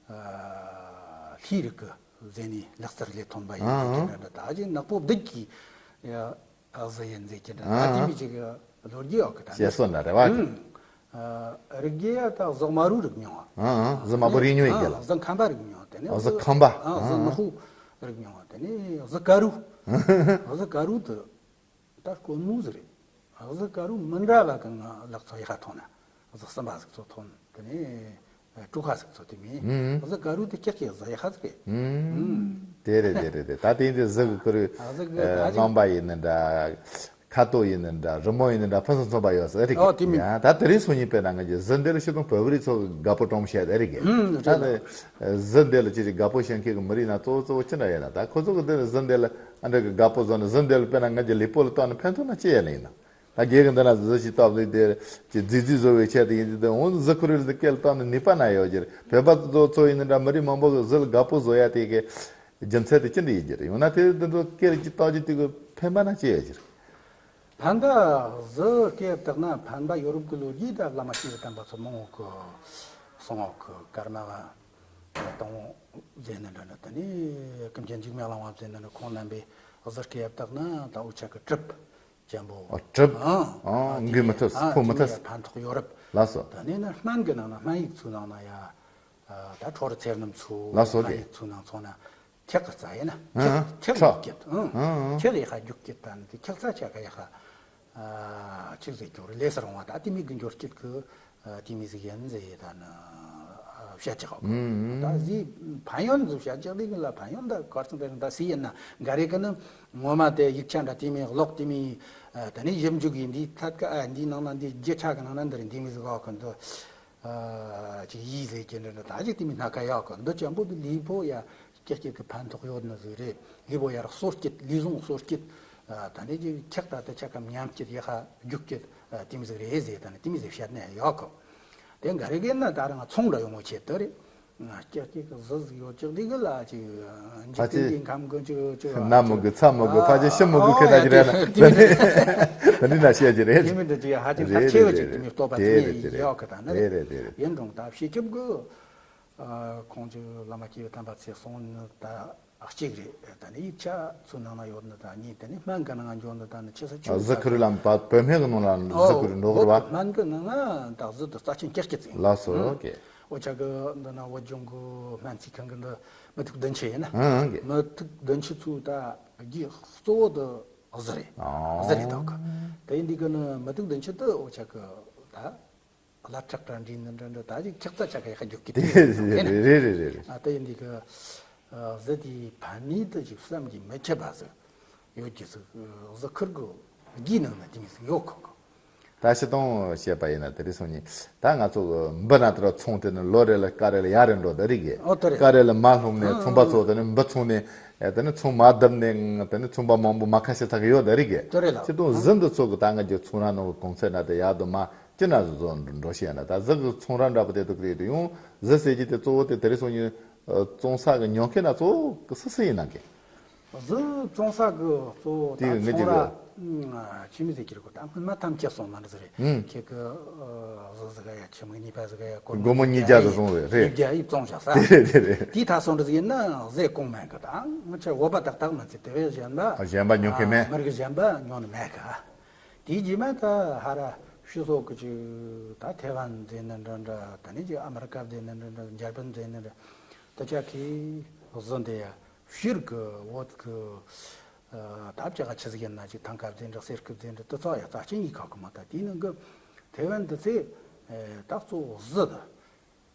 ཨ་ལྷའི་རིགས་ཀྱི་མཛད་ནས་ལག་རྩལ་ལས་ཐོན་པ་ཡིན་ཟེར་གྱི་འདྲ་འདྲ། ད་ཅི་ནག་པོ་བདུད་ཀྱི་ཨ་གཟི་ཡིན་ཟེར་གྱི་འདྲ། ད་དེ་མི་ཅིག་ལོ་རྒྱུས་ཡོད་གི། ད་བཤད་སྲོལ་འདྲ་རེད་བ། ཨང་། ཨ་རིགས་རྒྱུད་ཡ་ད་གཟི་དམར་པོའི་རིགས་མྱོང་བ། ཨང་ཨང་། གཟི་དམར་པོ་རིགས་མྱོང་ཡིན་གྱི་ལ། གཟི་ཁམ་པ་རིགས་མྱོང་བ། དེ་ནས་གཟི་ཁམ་པ། ཨང་། གཟི་ནག་པོ་རིགས་མྱོང་བ། དེ་ནས་གཟི་དཀར་པོ། གཟི་དཀར་པོ་དེ་ད་དཀོན་མོ་ཟིག་རེད། གཟི་དཀར་པོ་མི་འདྲ་བ་གི་ང་ལག་ཚོ་ཡག་པ་ཐོན་ན། གཟི་གསུམ་པ་ཟིག་ཚོ་ཐོན། དེ་ནས་ཨ་གྲུ་ཁ་ཟིག་ཚོ་དེ་མིན། ཨང་། གཟི་དཀར་པོ་དེ་ཀྱག་ཀྱག་གཟི་ཡག་པ་ཟིག་རེད། ཨང་། དེ་རེད་དེ་རེད་དེ། ད་དེ་འདི་གཟི་གི་ཁུར་གཟི་གི་ཨ་ད་ཅིག་རྔན་པ་ཡིན་ནི་འདྲ། ཁ་དོག་ཡིན་ནི་འདྲ། རི་མོ་ཡིན་ནི་འདྲ། ཕུན་སུམ་ཚོགས་པ་ཡོད་ཟེར་རེད། ཨོ་དེ་མིན། ཡང་ད་དེ་རིང་སང་ཉིན་དཔེར་ན་ང་ཚོ་གཟི་འདི་ལ་སྤྱིར་བཏང་བོད་པ་རིགས་ཚོ་དགའ་པོ་སྤྲོ་མོ་བྱས་ཏེ་རེད་གི། ཨང་། རེད་ད་ལ། དེ་གཟི་འདི་ལ་ཅི་ཞིག་དགའ་པོ་བྱེད་མཁན་གྱི་མི་རིགས་ན་གཙོ་བོ་གཙོ་བོ་ཅི་འདྲ་ཡོད་ན། ད་ཁོ་ཚོ་གི་འདི་ལ་གཟི་འདི་ལ་ཨ་འདྲ་གི་དགའ་པོ་བཟོ་ནི། གཟི་འདི་ལ་དཔེར་ན་ང་ཚོ་ལུས་པོ་ལ་བཏགས་ནི་ཕན་ཐོགས་ན་ཅི་ཡོད་ནི་ཡིན་ན། ད་རྒན་གི་འདི་ན་གཟི་ཞིག་བཏགས་ཏེ་དེ་ཅི་རྫིག་རྫིག་བཟོ་བའི་ཆེད་དུ་ཡིན་དུས། དེ་འོང་གཟི་ཁུ་རུ་ལ་སྐེ་ལ་བཏགས་ནི་ནུས་པ་ན་ཡོད་ཀྱི་རེད། བོད་པ་ཚོ་ཚོ་ཡིན་ནི་འདྲ། མི་རིགས་མང་པོ་གི་གཟི་ལ་དགའ་པོ་བཟོ་ཡ་དེ་གི་རྒྱུ་མཚན་དེ་ཅི་འདྲ་ཡིན་གྱི་རེད། ཡང་ན་དེ་འདི་ཚོ་སྐེ་ལ་ཅི་བཏགས་ཀྱི་དེ་གི་ཕན་པ་ན་ཅི་ཡོད་ཀྱི་རེད། ཕན་པ་གཟི་སྐེ་བཏགས་ན་ཕན་པ་ཡོད་རབས་ཀྱི་ལོ་རྒྱུས་ད་བླ་མ་སྐྱེས་བུ་དམ་པ་ཚོ་མང་བོ་གི་གསུང་བ་གི། ཀརྨ་པ་དང་པོ་མཛད་ནི་འདྲ་འདྲ། དེ་ནས་ཀུན་མཁྱེན་འཇིགས་མེད་གླིང་པ་མཛད་ནི་འདྲ། ཁོང་རྣམ་པས་གཟི་སྐེ་བཏགས་ན་ད་འུ་ཅག་གི་གྲིབ་ཅན་པོ། ཨ་གྲིབ། ཨང་། ཨང་། འགུལ་མི་ཐུབ། ཨ་འཕོ་མི་ཐུབ། ཕན་ཐོགས་ཡོད་རབས། ལགས་སོ། དེ་ནས་ན་སྨན་གྱི་ནང་ན་སྨན་ཡིག་ཚོའི་ནང་ན་ཡ། ཨ་ད་ཁྲོ་རུ་ཚེར་སྣུམ་ཚོ། ལགས་སོ། སྨན་ཡིག་ཚོའི་ནང་ཚོ་ན་ཁྱག་གི་རྩ་ཡིན་ན། ཨང་། ཁྱག་ཁྱག་ཁྲག་རྒྱུག་ཀྱི། ཨང་ཨང་། ཁྱག་ཡག་པ་རྒྱུག་ཀྱི། ད་ནི་དེ་ཁྱག་རྩ་ཆ་ག་ཡག་པ། ཨ་ཅིག་ཟེར་རྒྱུ་རེད། ལས་སུ་རུང་བ། ད་དེ་མིག་གི་འགྱུར་སྐྱེད་ཀྱི་ཨ་དེ་མི་ཟིག་ཡིན་ཟེར། ད་ནི་ཨ་བཤད་ཀྱི་ཧོ། ཨང་ཨང་། ད་ཟིག་ཕན་ཡོན་ཟིག་བཤད་ཀྱི་ལས་གི་ལ་ཕན་ཡོན་ད་གར་སོང་དེ་རིང་ད་སི་ཡིན་ན་འགའ་རེ་གི་ནི་ངོ་མ་དེ་ཡིག་ཆ་འདྲ་དེ་མི་ཀློག་དེ་མི། ཨ་ད་ནི་ཞིབ་འཇུག་ཡིན་འདི་ཐད་ཀ། ཨ་འདི་ནང་ན་འདི་རྒྱུ་ཆ་གི་ནང་ན་འདི་རེད། འདི་མི་ཟིག་ཨོ་གི་འདི། ཨ་ཅིག་ཡིད་ཟེར་གྱི་འདྲ་འདྲ། ད་ཅིག་དེ་མི་སྣ་ཁ་ཡག་གི་འདི་ཅན་པོ་འདི་ལུས་པོ་ཡ་ཀྱག་ཀྱག་གི་ཕན་ཐོགས་ཡོད་ནི་ཟིག་རེད། ལུས་པོ་ཡར་གསོ་སྐྱེད། ལུས་ཟུངས་གསོ་སྐྱེད། ཨ་ད་ནི་ཅིག་ཁྱག་ད་ལྟ་ཆ་ཀ་ཉམས་སྐྱེད་ཡག་པ་རྒྱུག་སྐྱེད། ཨ་དེ་མི་ཟིག་རེད་ཟེར། ད་ནི་དེ་མི་ཟིག་བཤད་ན་ཡག་གི། དེ་འགའ་རེ་གི་ན་ད་རང་ཚོང་འདྲ་ཡོང་བོ་ཆེད་དུ་རེད། ཀྱག་ཀྱག་གི་གཟི་ཟིག་ཡོད་ཀྱག་འདི་གི་ལ་ཅིག་འཇིག་རྟེན་གྱི་ཁམས་གི་ཅིག་ཅིག་ན་མི་དགོས། ཚ་མི་དགོས། ཕལ་ཆེར་ཤི་མི་དགོས་ཁེ་ད་ཅིག་རེད་ན། ད་ནི་ན་བཤད་ཀྱི་རེད། དེ་མི་འདྲ་ཅིག་ཧ་ཅང་ཐབས་ཆེ་བ་ཅིག་དེ་མི་རྟོགས་པ་དེ་ནི་ཡག་གི། ད་ནི་རེད་རེད་དེ་རེད། ཡིན་རུང་ད་སྤྱི་ཁྱབ་གི་ཁོང་ཅིག་བླ་མ་སྐྱེས་བུ་དམ་པ་ཚོས་གསུངས་ནི་ད་གཅིག་རེད། ད་ནི་ཡིག་ཆ་ཚོའི་ནང་ན་ཡོད་ནི་ད་གཉིས། ད་ནི་སྨན་གི་ནང་འཇོག་ནི་ད་ནི་ཆི་ས་ཆུ་གཟི་ཁུ་རུ་ལ་བོད་སྨན་གི་ནང་ལ་གཟི་ཁུ་རུ་འགྲོ་གི་རེད་བ། སྨན་གི་ནང་ན་ད་གཟི་དེ་རྩ་ཆེན་ཀྱག་ཀྱག་ཅིག་ཡིན། ལགས་སོ། ཨོ་ཁེ། འུ་ཅག་གི་འདི་ན་བོད་ལྗོངས་གི་སྨན་རྩིས་ཁང་གི་འདི་མུ་ཏིག་བདུན་ཅུ་ཡིན་ན། ཨང་ཨང་། མུ་ཏིག་བདུན་ཅུ་ཚོའི་ད་རྒྱུ་གཙོ་བོ་དེ་གཟི་རེད། ཨང་། གཟི་རེད་ད་གི། དེ་ཡིན་དུས་གི་ནི་མུ་ཏིག་བདུན་ཅུ་དེ་འུ་ཅག་གི་ད་བླ་ཁྲག་འདྲ་འདྲ་འདྲ་འདྲ་ད་ཅིག་ཁྱག་རྩ་ཆ་ག་ཡག་པ་རྒྱུག་གི་དེ་རེད་རེད་རེད་རེད། ཨ་དེ་ཡིན་དུས་གི་གཟི་དེའི་ཕན་ནུས་དེ་ཅིག་བསམ་གྱིས་མི་ཁྱབ་པ་ཟིག་ཡོད་ཀྱི་ཟིག། གཟི་ཁུར་གི་རྒྱུའི་ནང་ན་དེ་མོ་ཟིག་ཡོད་གི། ད་སྤྱིར་བཏང་བཤད་པ་ཡིན་ན་དེ་རིང་སང་ཉིན་ད་ང་ཚོ་འབུ་ན་དེ་ར་ཚོང་དེ་ནི་ལོ་རེ་ལ་སྐབས་རེ་ལ་ཡར་རེ་འགྲོ་དེ་རེད་གི། ཨོ་དེ་རེད། སྐབས་རེ་ལ་མར་ལྷུང་ནས་ཚོང་པ་ཚོ་དེ་ནི་འབུ་ཚོང་ནས་དེ་ནི་ཚོང་མར་བརྡབས་ནས་དེ་ནི་ཚོང་པ་མང་པོ་མར་ཁ་ཕྱེ་ཚར་གི་ཡོད་དེ་རེད་གི། དེ་རེད་ལ། སྤྱིར་བཏང་གཟི་འདི་ཚོ་གི་ད་ང་ཚོ་ཚོང་ར་ནང་གི་གོང་ཚད་འདྲ་དེ་ཡར་དུ་མར་ཅི་འདྲ་བཟོ་འགྲོ་བཞིན་ཡོད་ན། ད་གཟི་གི་ཚོང་ར་འདྲ་པོ་དེ་འདུག་རེད་དེ། ཡང་གཟི་ཟེར་གྱི་དེ་གཙོ་བོ་དེ་དེ་རིང་སང་ཉིན་བཙོང་ས་གི་ཉོ་མཁན་ན་གཙོ་བོ་གི་སུ་སུ་ཡིན་ན་གི། གཟི་བཙོང་ས་གི་གཙོ་བོ་དེ་ད་ངེད་ཚོང་ཀྱི་ར་གི་ཆི་མི་ཟེར་གྱི་རེད་གོ། ད་སྔོན་མ་ཐམས་ཅད་སོང་མ་འདྲ་ཟིག་རེད། ཨུམ། ཁྱེད་ཀྱི་གཟི་ཟིག་ག་ཡ་ཆི་མོ་གཉིས་པ་ཟིག་ག་ཡ་སྒོར་མོ་ཉིས་བརྒྱ་ཟིག་སོང་རེད། ཉིས་བརྒྱ་ཡིས་བཙོང་བཞག་ས། དེ་རེད་དེ་རེད། དེ་ད་སོང་འདྲ་ཟིག་ཡིན་ན་གཟི་གོང་མེད་གི། ད་ང་ཆ་བོད་པ་ཏག་ཏག་མ་ཚད་དེ་བས་གཞན་པ་གཞན་པ་ཉོ་མཁན་མེད། མི་རིགས་གཞན་པ་ཉོ་ནི་མེད་གི། དེའི་རྗེས་མ་ད་ཧ་ར་ཕྱི་སོག་གི་ཅིག་ད་ཐེ་ཝན་མཛད་ནི་འདྲ་འདྲ། ད་ནི་ཅིག་ཨ་མི་རི་ཀ་མཛད་ནི་འདྲ་འདྲ། འཇར་པན་མཛད་ནི་འདྲ། ད་ཅག་གི་གཟི་འདི་ཡ་ཕྱིར་གི་བོད་གི་ད་བྱ་ག་ཆི་ཟིག་ཡིན་ན་ཅིག་ཐང་ཀ་མཛད་འདྲ་སེར་ཁུ་མཛད་འདྲ་དེ་ཚོ་ཡ་རྩ་ཆེན་ཡིན་ཁག་གི་མ། ད་དེའི་ནང་གི་ཐེ་ཝན་འདི་ཚེ་ད་གཙོ་བོ་གཟི་འདི།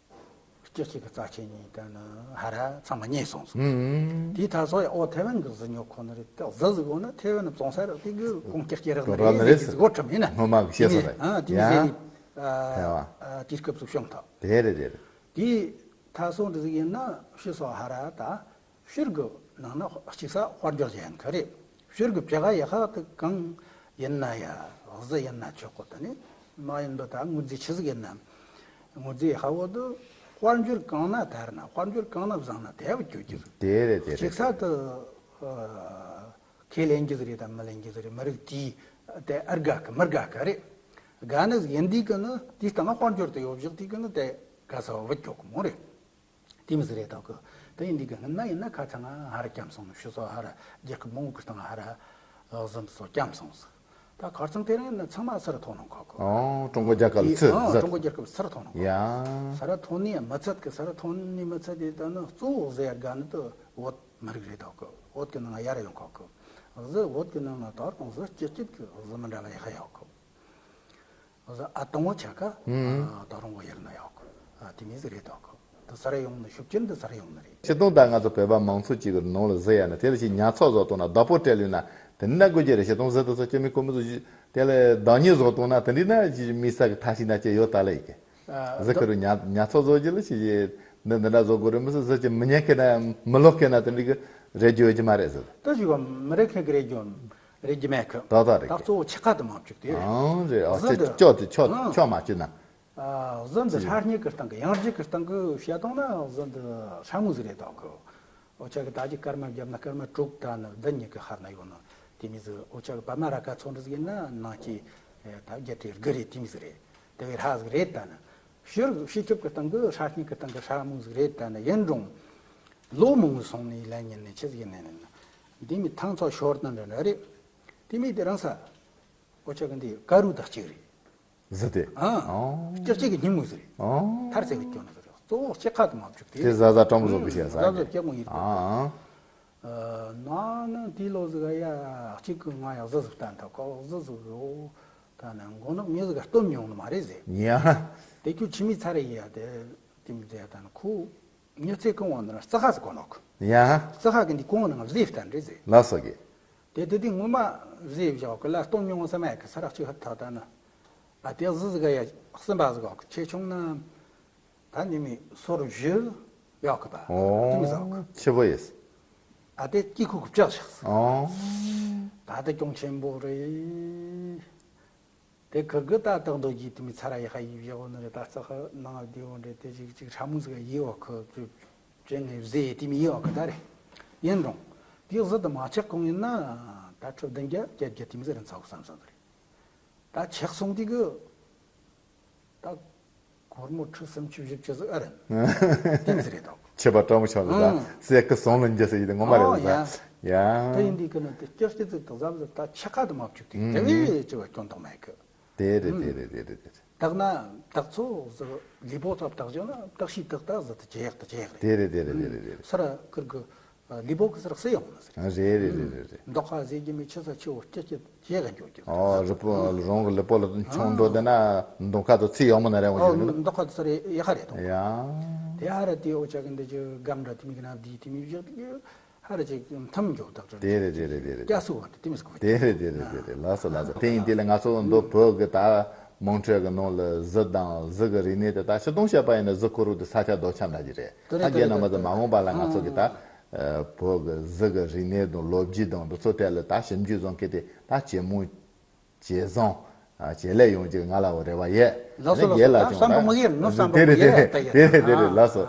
ཀྱག་ཀྱག་གི་རྩ་ཆེན་ཡིན། ད་ནི་ཧ་ར་ཚང་མ་ཉན་སོང་ཟིག། ཨུམ། དེའི་ད་སོ་ཡ་ཨོ་ཐེ་ཝན་གི་གཟི་ཉོ་ཁོ་ན་རེད། ད་གཟི་ཟིག་ཡོད་ན་ཐེ་ཝན་ནི་བཙོང་ས་རེད། དེ་གི་གོང་ཀྱག་ཀྱག་རག་ནི་རེད་ཟེར་གི་གོ་ཁྲིམས་ཡིན་ན། སྔོན་མ་གི་བཤད་སོང་རེད། ཨ་དེ་མི་ཟེར་ཡིན། ཨ་དེ་སྐབས་སུ་བྱུང་ཐལ། དེ་རེད་དེ་རེད། དེའི་ད་སོ་འདི་ཟིག་ཡིན་ན་ཕྱི་སོ་ཧ་ར་ད། ཕྱིར་གི་ནང་ན་གཅིག་ས་དཔལ་འབྱོར་ཅན་གི་རེད། ཕྱིར་གི་བྱ་ག་ཡག་པ་དེ་གང་ཡིན་ན་ཡ་གཟི་ཡིན་ན་ཆོག་གོ། ད་ནི་མ་ཡིན་པ་ད་དངུལ་རྫས་ཆི་ཟིག་ཡིན་ན་དངུལ་རྫས་ཡག་པོ་དེ་ དཔལ་འབྱོར་གང་ན་དར་ན། དཔལ་འབྱོར་གང་ན་བཟང་ན་དེ་བ་སྐྱོད་རྒྱུ་རེད། དེ་རེད། དེ་རེད། ཅིག་ས་དུ་ཨ་ཁས་ལེན་རྒྱུ་རེད་དམ་མི་ལེན་རྒྱུ་རེད། མི་རིགས་དེའི་དེ་ཨར་དགའ་གི་མི་དགའ་གི་རེད། དགའ་ནི་ཡིན་དུས་གི་ནི་དེའི་སྟེང་དཔལ་འབྱོར་དུ་ཡོད་བཞག་དུས་གི་ནི་དེ་ག་ས་བ་སྐྱོད་གི་མོ་རེད། དེ་མི་ཟེར་རེད་དོ་གི། དེ་ཡིན་དུས་གི་སྔོན་ན་ཡིན་ན་ཁ་ཚང་ང་ཧ་ར་སྐྱམ་སོང་ནི། ཕྱི་སོ་ཧ་ར་རྒྱལ་ཁབ་མང་པོ་གི་སྟེང་ཧ་ར་གཟིམ་སོ་སྐྱམ་སོང་ཟིག། ད་ཁར་ཚང་དེ་རིང་ཡིན་ན་ཚང་མ་སར་ཐོན་ནོ་ཁོ་གི། ཨོ། ཀྲུང་གོ་རྒྱལ་ཁབ་ལ་ཚུར་ཨང་ཟིག། ཀྲུང་གོ་རྒྱལ་ཁབ་སར་ཐོན་ནོ་ཁོ། ཡ། སར་ཐོན་ནི་མི་ཚད་གི། སར་ཐོན་ནི་མི་ཚད་དེ་ད་ནི་གཙོ་བོ་ཟེར་དགའ་ནི་དུ་བོད་མི་རིགས་རེད་དོ་གི། བོད་གི་ནང་ཡར་ཡོང་ཁོ་གི། གཟི་བོད་གི་ནང་ན་དོ་རང་གཟི་སྐྱིད་སྐྱིད་གི་གཟི་མི་འདྲ་བ་ཡག་ཡོད་གི། ཨ་དང་བོ་ཆ་ཀ་ཨ་ད་རུང་བོ་ཡར་ན་ཡོག་ཨ་དེ་མི་ཟིག་རེད་དོག། དེ་སར་ཡོང་ནི་ཤུགས་ཅན་དེ་སར་ཡོང་ནི་རེད། སྤྱིར་བཏང་ད་ང་ཚོ་བོད་པ་མང་ཚོགས་ཅིག་གི་ནང་ལ་ཟི་ཡ་ན་དེ་ལ་ཞིག་ཉ་ཚོགས་བཟོ་བཏང་ན་བདག་པོ་སྤྲད་ལུས་ན་དེ་འདྲ་དགོས་ཀྱི་རེད། སྤྱིར་བཏང་ཟི་དེ་ཚོ་སྐྱེ་མི་ཀོ་མི་ཚོ་དེ་ལ་བདག་ཉིད་བཟོ་བཏང་ན་དེ་འདྲ་ན་ཅིག་མི་ས་གི་ཐ་ཤི་ན་ཅི་ཡོད་ད་ལ་ཡི་གི། ཟི་ཁུ་རུ་ཉ་ཉ་ཚོགས་བཟོ་ཀྱི་ལ་ཞིག་འདི་འདི་འདྲ་བཟོ་དགོས་རེད། མི་སྲིད་ཟི་ཅི་མི་ཉན་མཁན་ན་མི་ལོག་མཁན་ན་དེ་འདྲ་གི་རེད་རྒྱུ་ཡོད་ཀྱི་མ་རེད་ཟི། ད་ཞིག་མི་རེད་མཁན་གི་རེད་རྒྱུ། རེད་ཀྱི་མེད་གི། ཏག་ཏག་རེད་ད་གི། གཙོ་བོ་ཆེ་ཁ་དུ་མ་བཅུག་དེ། ཨང་རེད། ཨ་ཟི་ཅི་འདི་ཅོག་དེ་ཅོག་ཨང་ཅོག་མ་བཅུག་ན། ཨ་ཟི་འདི་ཅི། སྲ་སྙི་གི་སྟེང་གི་ཡང་རྒྱུ་གི་སྟེང་གི་བཤད་སྟངས་ན་ཟི་འདི་སྲ་མོ་ཟིག་རེད་དོག་གི། འོ་ཅག་གི་ད་ཅི་སྐར་མ་བརྒྱབ་ན་སྐར་མ་དྲུག་ད་ནི་བདུན་གཉིས་གི་ཧར་ན་ཡོད་ནི་དེ་མི་ཟིག། འོ་ཅག་གི་པད་མ་ར་ཀ་ཚོ་འདི་ཟིག་ཡིན་ན་ནང་གི་ད་བརྒྱད་ཁྲི་དགུ་རེད། དེ་མི་ཟིག་རེད། དེ་བས་ཧྲ་ཟིག་རེད་ད་ནི། ཕྱིར་ཕྱི་ཁྱབ་ཀྱི་སྟེང་གི་སྲ་སྙི་གི་སྟེང་གི་སྲ་མོ་ཟིག་རེད་ད་ནི། ཡིན་རུང་ལོ་མང་པོ་སོང་ནས་ལན་ཉིན་ནས་ཆི་ཟིག་ཡིན་ནས་ནི་འདི་མི་ཐང་ཚོ་ཤོར་ན་འདྲ་འདྲ་རེད། དེ་མི་དེ་རང་ས་འོ་ཅག་གི་འདི་ཀ་རུ་དག་ཅིག་རེད། ཟི་དེ། ཨ་ཨོ་ཅག་ཅིག་གི་སྙིང་མོ་ཟིག་རེད། ཨོ་ཐར་ཟེར་གི་སྐྱོ་ན་ཟིག་རེད། གཙོ་བོ་ལྕེ་ཁ་དུ་མ་བཅུག་དེ་དེ་ཟ་ཟ་སྤྲང་པོ་བཟོ་གི་བཤད་ཟ་ཟ་ཟ་གི་སྐྱེ་མོ་ཡིན་ཨ་ཨ། ཨ་ནང་དེའི་ལོ་ཟིག་ཡ་གཅིག་གི་ང་ཡང་ཟི་ཟིག་བསྟན་ཐོག་ཁོ་ཟི་ཟིག་ཡོ། ད་ནི་མགོ་ནག་མི་ཟིག་ག་སྟོན་མྱོང་ནི་མ་རེད་ཟེར། ཡ། དེ་ཁྱོད་ཁྱིམ་མི་ཚ་རེ་ཡ་དེ་དེ་མི་ཟེར། ད་ནི་ཁོ་མྱི་ཚེ་གང་བ་ནི་རྩི་ཤ་ཟིག་གོ་ནོག། ཡ། རྩི་ཤ་གི་འདི་གོང་ནང་བཟེ་བསྟན་རེད་ཟེར། ལ་སོ་གི། དེ་དེ་དེ་ངོ་མ་བཟེ་བཞག་གི་ལ་སྟོན་མྱོང་ས་མ་གི་ས་རག་ཅིག་ཧ་ཐག་ད་ནི། ཨ་དེ་ཟི་ཟིག་ཡ་གསུམ་པ་ཟིག་གོ་ཆེ་ཆུང་ན། ད་ནི་མི་སོར་བཞི་ཡོད་གི་པ། དེ་མི་ཟ་གི། ཆེ་བོ་ཡིས། ཨ་དེ་སྐྱིད་ཁུག་གི་བཅག་ཤག་ཟིག། ཨོ། ད་དེ་གྱོང་ཆེན་པོ་རེད། དེ་ཁུར་གི་ད་སྟག་རྡོ་རྗེ་དེ་མི་ཚ་ར་ཡ་ཧ་ཡི་བཞག་ནི་རེད། ད་རྩ་ཁ་ནང་བདེ་བོ་འདྲེ་དེ་ཅིག་ཅིག་ཧྲ་མོ་ཟིག་ཡི་བ་ཁུ་ཅེ་ངའི་བཟེ་ཡི་དེ་མི་ཡི་བ་ཁུ་ད་རེད། ཡིན་རུང་དེ་ཟི་དེ་མ་ཆག་གོང་ཡིན་ན་ད་ཁྲི་བདུན་བརྒྱ་བརྒྱད་བརྒྱ་དེ་མི་ཟི་རིན་ཚ་བོ་བསམ་སོང་ནི་རེད། ད་ཆག་སོང་དེ་གི། ད་སྒོར་མོ་ཁྲི་སུམ་ཅུ་བཞི་བཅུ་ཟིག་ཨ་རན། དེ་མི་ཟི་རེད་དོ། ཆེ་བ་སྤྲང་མོ་ཆགས་ལ་ད་ཨང་སྲས་སྐུ་སོང་ལ་འཇལ་ཟེར་གྱི་དེ་ངོ་མ་རེད་ཨོ་ལ་ཡ། ད་ཡིན་དུས་ཀྱི་ནི་དེ་སྐྱོ་སྐྱི་ཙིག་དང་ཟབ་ཟབ་ད་ཆེ་ཁ་དུ་མ་བཅུག་དུས་དེ་ཨང་བས་ཅི་བ་སྐྱོན་དང་མེད་གི། དེ་རེད་དེ་རེད་དེ་རེད་དེ་རེད། དག་ན་དག་ཚོ་ཟིག་ལུས་པོ་ཚོ་བཏགས་བཞག་ན་བཏགས་ཤིག་དག་ད་ཟི་དེ་ཇེ་ཡག་དེ་ཇེ་ཡག་རེད། དེ་རེད་དེ་རེད་དེ་རེད་དེ་རེད། སར་ཁུར་གི་ལུས་པོ་གི་སར་སེ་ཡོང་ནི་ཟེར། རེད་རེད་རེད་རེད་རེད། མདོག་ཁ་ཟེར་གྱི་མི་ཆེ་ས་ཆེ་བོ་སྐྱེ་སྐྱེ་ཇེ་ག་འགྱོ་རྒྱུ། ཨོ་རི་པོ་རོང་གི་ལུས་པོ་ལ་ཆུང་འགྲོ་དེ་ན་མདོག་ཁ་དུ་ཚིག་ཡོང་མོ་ན་རེ་འོ་ཨོ་རྒྱུ་ནི། མདོག་ཁ་དུ་སར་ཡ་ཧ་རེད་དོ། ཡ། དེ་ཧ་ར་དེ་འོ་ཅག་གི་འདི་ཅི་སྒམ་འདྲ་དེ་མི་གི་ན་བདེ་དེ་མི་བཞག་དེ་ཧ་ར་ཅིག་མཐམ་འགྱོ་དག་དེ་རེད་དེ་རེད་དེ་རེད། སྐྱ་སུ་བ་དེ་དེ་མི་སྐུ་དེ་རེད་དེ་རེད་དེ་རེད། ལགས་སོ་ལགས་སོ། དེ་ཡིན་དེ་ལ་ང་ཚོ་མདོ་བོད་གི་ད་དམངས་ཁྲོད་གི་ནང་ལ་ཟི་དང་ཟི་གི་རིག་གནས་དེ་ད་ཕྱི་སྟོང་བཤད་པ་ཡིན་ན་ཟི་ཁུ་རུ་དེ་ས་ཆ་རྡོ་ཆ་འདྲ་ཅིག་རེད། དེ་རེད་ད་དེ་རྒྱལ་རེད་ནང་མ་དེ་དེ་མ་འོངས་པ་ལ་ང་ཚོ་གི་ད་བོད་གི་ཟི་གི་རིག་གནས་དང་ལོ་རྒྱུས་དང་འདི་ཚོ་ཐད་ལ་ད་ཞིབ་འཇུག་བཟོ་མཁན་དེ་ད་ཇེ་མང་ཇེ་བཟང་ཇེ་ལེགས་ཡོང་རྒྱུ་ང་ལ་འོ་རེ་བ་ཡོད། ལགས་སོ་ལགས་སོ། ད་བསམ་པ་མི་ཡེར་ནོ་བསམ་པ་མི་ཡེར་ད་ཡ་དེ་རེད་དེ་རེད་ལགས་སོ།